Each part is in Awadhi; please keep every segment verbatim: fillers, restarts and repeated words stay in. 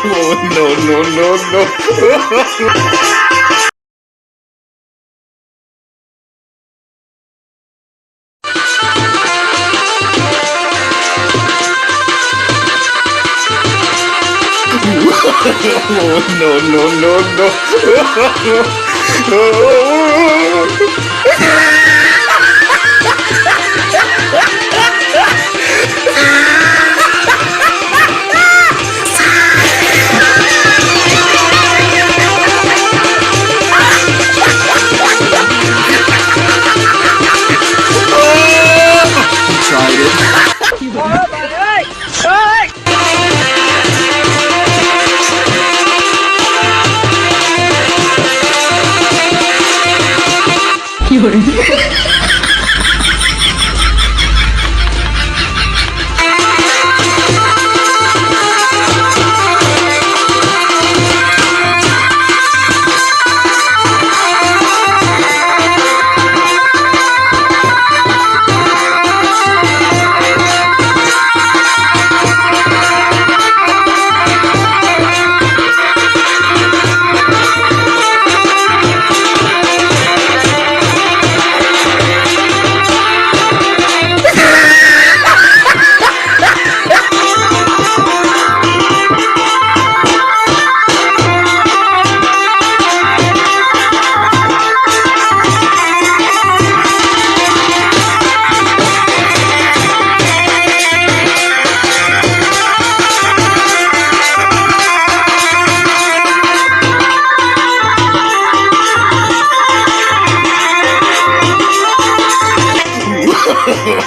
Oh, no, no, no, no. Oh, no, no, no, no. Tried it.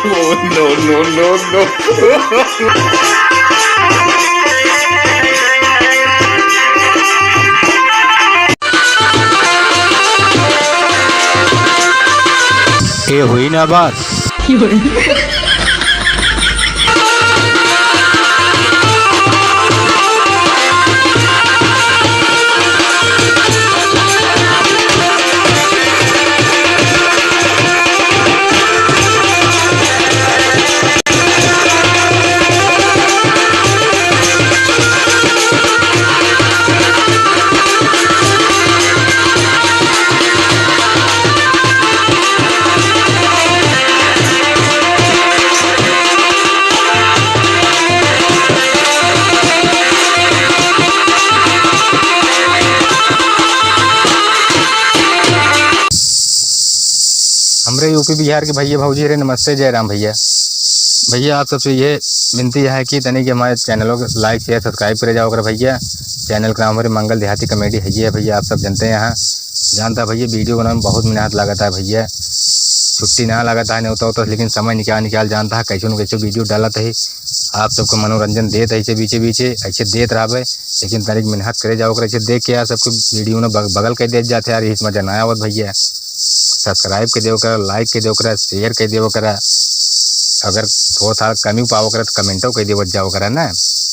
Oh, no, no, no, no. ये हुई ना बात। हमरे यूपी बिहार के भइया भौजी रे, नमस्ते, जय राम भइया। भइया, आप सबसे ये विनती है कि तनी के हमारे चैनलों को like, share, subscribe करे जाओ करा भइया। चैनल का नाम हमारे मंगल देहाती कॉमेडी है ये भइया, आप सब जानते हैं। यहाँ जानता भइया, वीडियो बनावे में बहुत मेहनत लागत है भइया, छुट्टी ना लागत है, नहीं होता होता, लेकिन समय निकाल निकाल जानता है, कैसे न कैसे वीडियो डालत है, आप सबको मनोरंजन देत है ऐसे बीचे बीचे, ऐसे देत रहबे। लेकिन तनिक मेहनत करे जाओ करा, ऐसे देख के यार सबके वीडियो न बग-, बगल कर देत जाते यार, यही मजा ना आवत भइया। Subscribe कर देव करा, like कर देव करा, share कर देव करा। अगर थोड़ा सा कमी पाओ करा तो कमेंटो कर देव जाओ करा ना,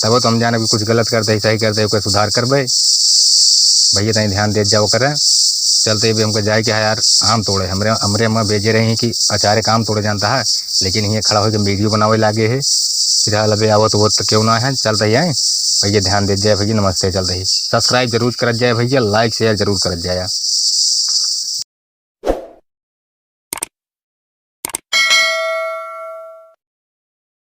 तब तो हम जाने कि कुछ गलत करते ही सही करते ही कोई सुधार करबे। भइया तनी ध्यान देत जाओ करा। चलते अभी हमको जाए के है यार आम तोड़े, हमरे हमरे अम्मा भेजे रही कि अचारे का आम तोड़े जानता है, लेकिन ये खड़ा होके वीडियो बनावे लागे है। फिलहाल अबे आवत होत तो क्यों ना है, चलते ही आए भइया, ध्यान देत जाए भइया, नमस्ते, चलते ही subscribe जरूर करत जाए भइया, like share जरूर करत जाए।